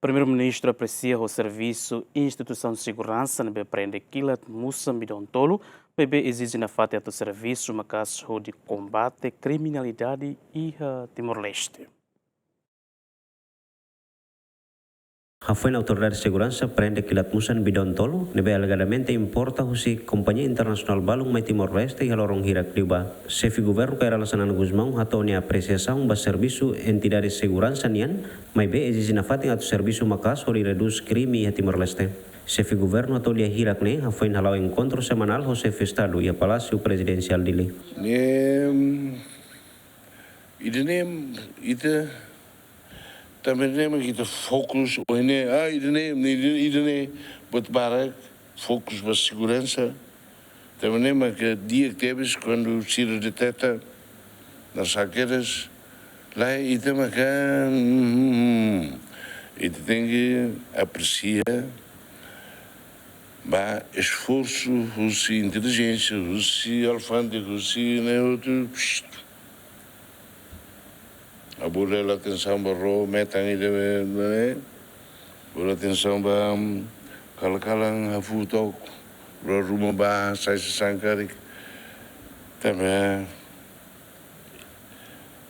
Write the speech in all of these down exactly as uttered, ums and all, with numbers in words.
Primeiru-Ministru apresia ho servisu instituisaun seguransa ne'ebé prende kilat musan bidoun tolu, maibé ezije nafatin atu servisu maka'as hodi kombate kriminalidade iha Timor-Leste. Hafoin autoridade seguransa prende kilat musan bidoun tolu ne'ebé alegadamente importa husi kompañia internasionál balun mai Timor-Leste iha loron hirak liubá. Xefe Governu Kay Rala Xanana Gusmão hato'o nia apresiasaun ba servisu entidade seguransa nian, maibé ezije nafatin atu servisu maka'as hodi redús krime iha Timor-Leste. Xefe Governu hato'o lia hirak ne'e hafoin hala'o enkontru semanál ho Xefe Estadu iha Palásiu Prezidensiál Dili. Ne'e, ida-ne'e, ita, tanba ne'e mak ita fokus, ohin ne'e, ah, ida-ne'e, ida-ne'e, ida-ne'e, buat barak, fokus ba seguransa. Tanba ne'e mak di'ak tebes kuandu sira deteta nasakedas, lae, ita maka, hmm, ita tenke apresia ba esforsu husi intelijénsia, husi alfándega, husi ne'e outru, psst. Ha'u bolu atensaun ba ró metan ida-ne'e, bolu atensaun ba, mm, kalan-kalan hafutuk, ró ruma ba, sai sasán karik. Tanba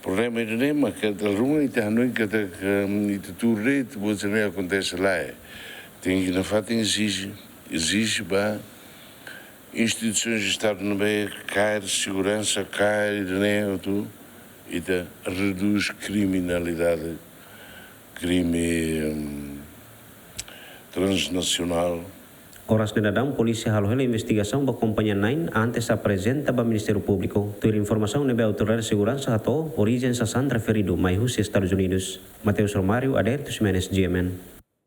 problema ida-ne'e maka dala ruma ita hanoin katak, mm, ita tuur de'it, buat sira-ne'e akontese, lae. Tenke nafatin ezije, ezije ba instituisaun Estadu ne'ebé kaer seguransa, kaer ida-ne'e atu ita redús kriminalidade, krime, hum, transnasionál. Oras ne'e daudaun polísia halo hela investigasaun ba kompañia na'in antes aprezenta ba Ministériu Públiku. Tuir informasaun ne'ebé autoridade seguransa hato'o, orijen sasán referidu mai husi Estadus Unidus. Mateus Romário, Aderito Ximenes, G M N.